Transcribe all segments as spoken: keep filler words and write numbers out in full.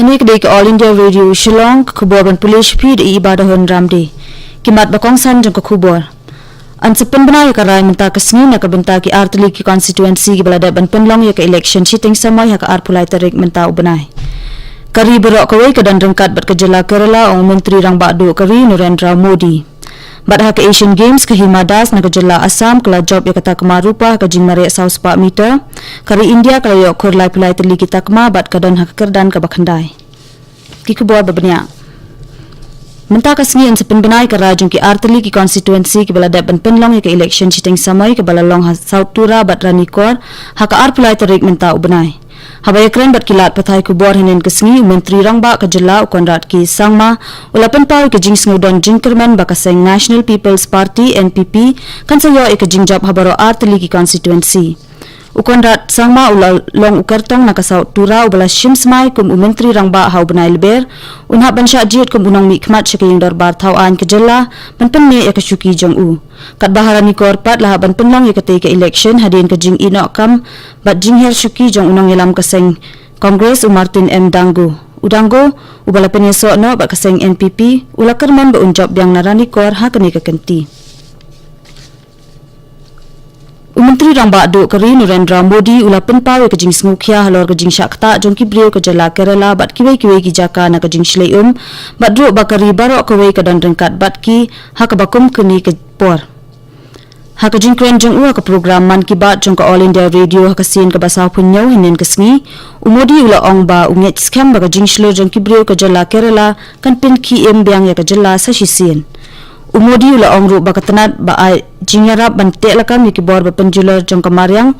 Kane ka dei ka All India Radio Shillong, ka khubor ban pule sha phi da i Iba Dahun Ramde. Ki mat ba kongsan jong ka khubor. Yn sa pynbna ïa ka rai mynta ka sngi na ka bynta ki artylli ki constituency kiba la dep ban pynlong ïa ka election shiteng samoi ha ka arphew lai tarik mynta u bnai. Ka ri baroh kawei ka don ryngkat bad ka jylla Kerala, ong u Myntri Rangbah Duh ka ri Narendra Modi. Bad ha ka Asian Games, ka Hima Das na ka jylla Assam ka la jop ïa ka takma rupa ha ka jingmareh saw spah meter. Ka ri India ka la ïoh khur laiphew lai tylli ki takma bad ka don ha ka kyrdan kaba khyndai. Ki khubor ba bniah. Mynta ka sngi yn sa pynbna ïa ka rai jong ki artylli ki constituency kiba la dep ban pynlong ïa ka election shiteng samoi kaba la long ha South Tura bad Ranikor ha ka arphew lai tarik mynta u bnai. Haba ïakren bad ki lad pathai khubor hynnin ka sngi, u Myntri Rangbah ka jylla u Conrad K Sangma u la pynpaw ïa ka jingsngewdon jingkyrmen ba ka seng National People's Party, N P P, kan sa ïoh ïa ka jingjop ha baroh artylli ki constituency. U Conrad Sangma u la long u kyrtong na ka South Tura uba la shim smai kum u Myntri Rangbah ha u bnai Lber, un hap ban shah jied kum u nongmihkhmat sha ka ïing dorbar thaw aiñ ka jylla ban pynmih ïa ka shuki jong u. Katba ha Ranikor pat la hap ban pynlong ïa katei ka election hadien ka jingïehnoh kam bad jinghiar shuki jong u nongïalam ka seng Congress u Martin M Dangu. U Dangu, uba la pynïasoh noh bad ka seng N P P, u la kyrmen ba un jop biang na Ranikor ha kane ka kynti. U Myntri Rangbah Duh ka ri Narendra Modi u la pynpaw ïa ka jingsngewkhia halor ka jingshah ktah jong ki briew ka jylla Kerala bad kiwei kiwei ki jaka na ka jingshlei um, bad ruh ba ka ri baroh kawei ka don ryngkat bad ki ha kaba kum kane ka por. Ha ka jingkren jong u ha ka program Mann Ki Baat jong ka All India Radio ha ka sien kaba sawphew hynñiew hynnin ka sngi, u Modi u la ong ba u ngeit skhem ba ka jingshlur jong ki briew ka jylla Kerala kan pynkhie im biang ïa ka jylla sa shisien. U Modi u la ong ruh ba ka tnat ba ai jingïarap ban teh lakam ïa ki bor ba pynjulor jong ka mariang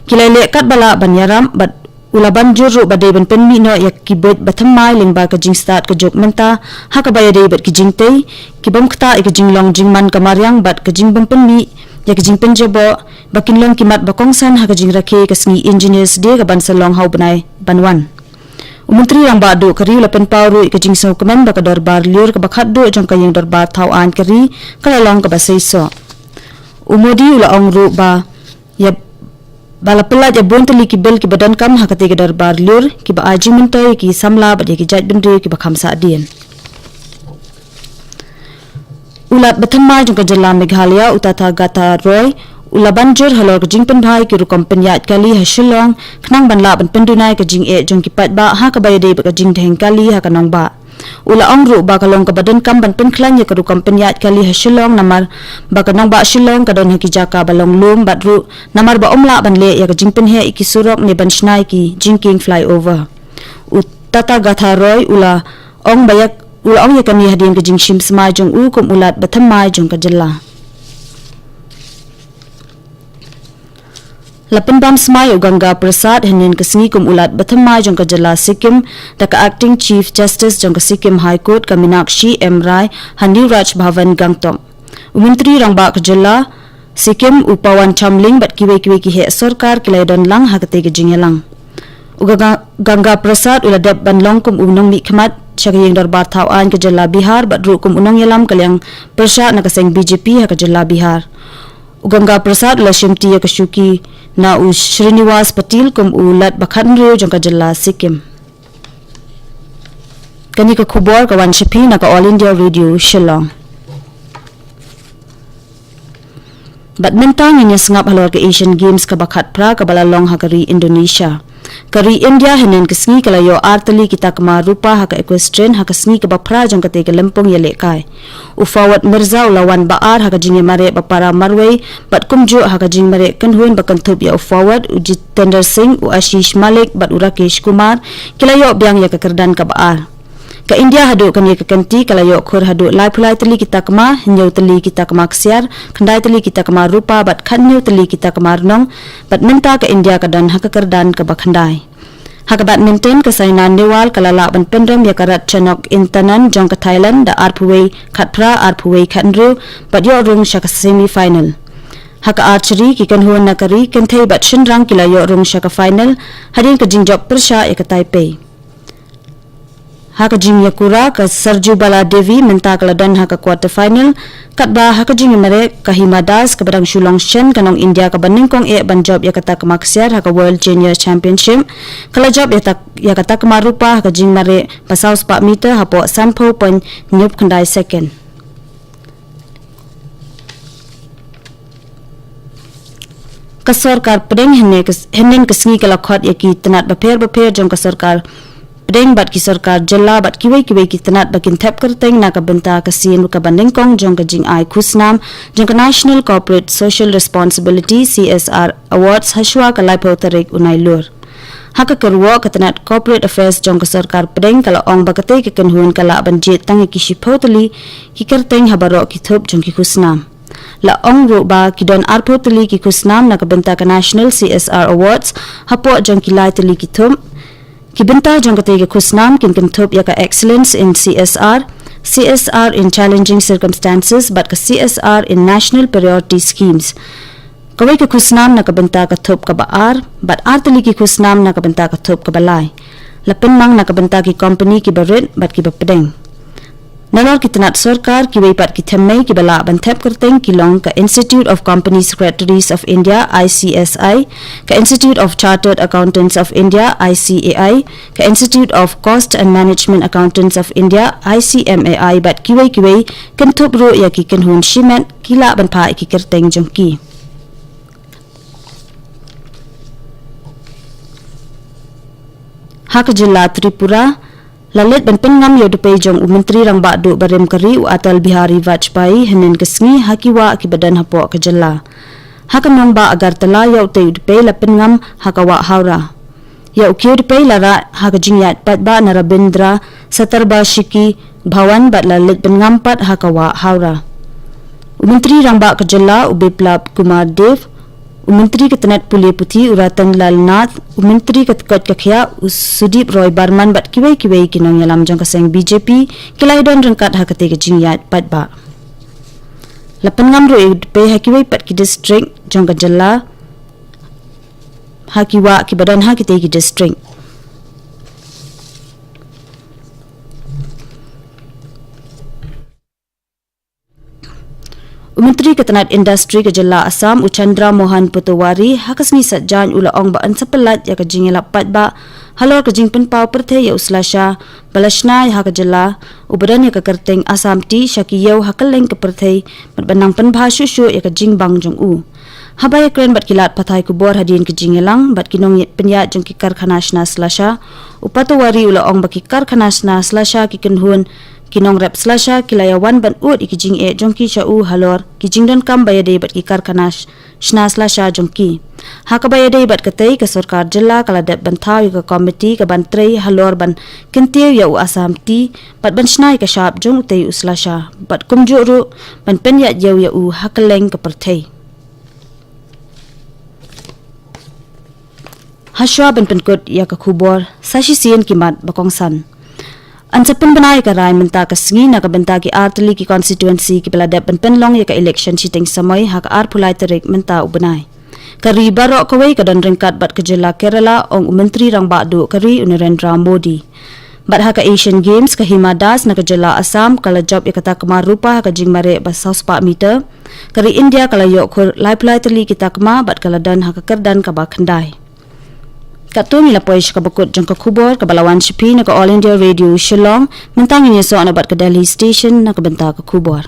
ki la leh katba lah ban ïarap bad u la ban jur ruh ba dei ban pynmih noh ïa ki buit ba thymmai lyngba ka jingstad ka juk mynta ha kaba ïadei bad ki jingtei ki bym ktah ïa ka jinglong jingman ka mariang bad ka jingbym pynmih ïa ka jingpynjaboh ba kin long ki mat ba kongsan ha ka jingrakhe ka sngi Engineers Day ka ban sa long ha u bnai ban wan. U Myntri Rangbah Duh ka ri u la pynpaw ruh ïa ka jingsngewkmen ba ka dorbar lyiur kaba khatduh jong ka ïing dorbar thaw aiñ ka ri ka la long kaba seisoh. U Modi u la ong ruh ba ïa ba la pyllait ïa bun tylli ki bill kiba donkam ha katei ka dorbar lyiur kiba ai jingmyntoi ïa ki samla bad ïa ki jaitbynriew kiba kham sahdien. U Lat bathymmai jong ka jylla Meghalaya u Tathagata Roy u la ban jur halor ka jingpynbha ïa ki rukom pynïaid kali ha Shillong khnang ban lah ban pynduna ïa ka jingeh jong ki paidbah ha kaba ïadei bad ka jingdheng kali ha ka nongbah. U la ong ruh ba ka long kaba donkam ban pynkhlaiñ ïa ka rukom pynïaid kali ha Shillong namar ba ka nongbah Shillong ka don ha ki jaka ba long lum bad ruh namar ba ym lah ban leh ïa ka jingpynheh ïa ki surok ne ban shna ïa ki jingkieng flyover. U Tathagata Roy u la ong ba ïa u la ong ïa kane hadien ka jingshim smai jong u kum u Lat bathymmai jong ka jylla. La pynbam smai u Ganga Prasad hynnin ka sngi kum u Lat bathymmai jong ka jylla Sikkim da ka Acting Chief Justice jong ka Sikkim High Court ka Minakshi M Rai ha New Raj Bhavan Gangtok. U Myntri Rangbah ka jylla Sikkim u Pawan Chamling bad kiwei kiwei ki heh sorkar ki la ïadon lang ha katei ka jingïalang. U Ganga, Ganga Prasad u la dep ban long kum u nongmihkhmat sha ka ïing dorbar thaw aiñ ka jylla Bihar bad ruh kum u nongïalam ka liang pyrshah na ka seng B J P ha ka jylla Bihar. U Ganga Prasad u la shimti ïa ka shuki na u Srinivas Patil kum u Lat ba khathynriew jong ka jylla Sikkim. Kane ka khubor ka wan sha phi na ka All India Radio Shillong. Bad mynta ngin ïa sngap halor ka Asian Games kaba khatphra kaba la long ha ka ri Indonesia. Ka ri India hynnin ka sngi ka la ïoh artylli ki takma rupa ha ka equestrian ha ka sngi kaba phra jong katei ka lympung ïalehkai. U Fawad Mirza u la wan ba ar ha ka jingïamareh ba para marwei bad kumjuh ha ka jingmareh kynhun ba kynthup ïa u Fawad, u Jitendra Singh, u Ashish Malik bad u Rakesh Kumar ki la ïoh biang ïa ka kyrdan kaba ar. Ka India haduh kane ka kynti ka la ïoh khur haduh laiphew lai tylli ki takma, hynñiew tylli ki takma ksiar, khyndai tylli ki takma rupa bad khathynñiew tylli ki takma rnong, bad mynta ka India ka don ha ka kyrdan kaba khyndai. Ha ka badminton ka Saina Nehwal ka la lah ban pynrem ïa ka Ratchanok Intanon jong ka Thailand da arphew wei khatphra, arphew wei khathynriew bad ïoh rung sha ka semi final. Ha ka archery ki kynhun na ka ri kynthei bad shynrang ki la ïoh rung sha ka final hadien ka jingjop pyrshah ïa ka Taipei. Ha ka jingïakura, ka Sarjubala Devi mynta ka la don ha ka quarter final, katba ha ka jingïamareh, ka Hima Das kaba dang shu long shen ka nong India kaba nyngkong eh ban jop ïa kata ka ksiar ha ka World Junior Championship, ka la jop ïa ta, ïa kata ka rupa ha ka jingmareh ba saw spah meter hapoh sanphew point hynñiew khyndai second. Ka sorkar pdeng hynne ka, hynnin ka sngi ka la khot ïa ki tnat bapher bapher jong ka sorkar pdeng bad ki sorkar jylla bad kiwei kiwei ki tnat ba kin thep kyrteng na ka bynta ka sien kaba nyngkong jong ka jingai khusnam jong ka National Corporate Social Responsibility, C S R Awards, hashwa ka laiphew tarik u Nailur. Ha ka kyrwoh, ka tnat Corporate Affairs jong ka sorkar pdeng ka la ong ba katei ka kynhun ka lah ban jied tang ïa ki shiphew tylli ki kyrteng ha baroh ki thup jong ki khusnam. La ong ruh ba ki don arphew tylli ki khusnam na ka bynta ka National C S R Awards hapoh jong ki lai tylli ki thup. Ki bynta jong katei ka khusnam kin kynthup ïa ka Excellence in C S R, C S R in Challenging Circumstances bad ka C S R in National Priority Schemes. Kawei ka khusnam na ka bynta ka thup kaba ar bad ar tylli ki khusnam na ka bynta ka thup kaba lai. La pynmang na ka bynta ki kompani kiba rit bad kiba pdeng. Nalor ki tnat sorkar, kiwei pat ki thymmei kiba lah ban thep kyrteng ki long ka Institute of Company Secretaries of India, I C S I, ka Institute of Chartered Accountants of India, I C A I, ka Institute of Cost and Management Accountants of India, I C M A I, bad kiwei kiwei, kynthup ruh ïa ki kynhun shimet ki lah ban phah ïa ki kyrteng jong ki. Ha ka jylla Tripura, la leit ban pynngam ïa u dpei jong u Myntri Rangbah Duh barim ka ri u Atal Bihari Vajpayee hynnin ka sngi ha ki wah kiba don hapoh ka jylla. Ha ka nongbah Agartala, ïa utei u dpei la pynngam ha ka wah Howrah. Ïa u kiew dpei la rah ha ka jingïaid paidbah na Rabindra Satarbarshiki Bhawan bad la leit pynngam pat ha ka wah Howrah. U Myntri Rangbah ka jylla u Biplab Kumar Deb, u Myntri ka tnat pule puthi u Ratan Lal Nath, u Myntri ka koit ka khiah u Sudip Roy Barman bad kiwei kiwei ki nongïalam jong ka seng B J P ki la ïadon ryngkat ha katei ka jingïaid paidbah. La pynngam ruh ïa u dpei ha kiwei pat ki district jong ka jylla, ha ki wah kiba don ha kitei ki district. U Myntri ka tnat Industry ka jylla Assam u Chandra Mohan Patowary ha ka sngi Saitjaiñ u la ong ba yn sa pyllait ïa ka jingïalap paidbah halor ka jingpynpaw pyrthei ïa u slasha ba la shna ha ka jylla, uba don ïa ka kyrteng Assam Tea, sha ki ïew ha kylleng ka pyrthei bad ban nang pynbha shuh shuh ïa ka jingbang jong u. Haba ïakren bad ki lad pathai khubor hadien ka jingïalang bad ki nongpynïaid jong ki karkhana shna slasha, u Patowary u la ong ba ki karkhana shna slasha, ki kynhun, ki nongrep slasha ki la ïawan ban ud ïa ki jingeh jong ki sha u halor ki jingdonkam ba ïadei bad ki karkhana sh-, shna slasha jong ki. Ha kaba ïadei bad katei, ka sorkar jylla ka la dep ban thaw ïa ka komiti kaban trei halor ban kyntiew ïa u Assam Tea bad ban shna ïa ka shap jong utei u slasha bad kumjuh ruh ban pynïaid ïew ïa u ha kylleng ka pyrthei. Hashwa ban pynkut ïa ka khubor, sa shisien ki mat ba kongsan. Yn sa pynbna ïa ka rai mynta ka sngi na ka bynta ki ar tylli ki constituency kiba la dep ban pynlong ïa ka election shiteng samoi ha ka arphew lai tarik mynta u bnai. Ka ri baroh kawei ka don ryngkat bad ka jylla Kerala, ong u Myntri Rangbah Duh ka ri u Narendra Modi. Bad ha ka Asian Games, ka Hima Das na ka jylla Assam ka la jop ïa ka takma rupa ha ka jingmareh ba saw spah meter. Ka ri India ka la ïoh khur laiphew lai tylli ki takma bad ka la don ha ka kyrdan kaba khyndai. Katto ngi la poi sha kaba kut jong ka khubor kaba la wan sha phi na ka All India Radio Shillong. Mynta ngin ïasoh noh bad ka Delhi Station na ka bynta ka khubor.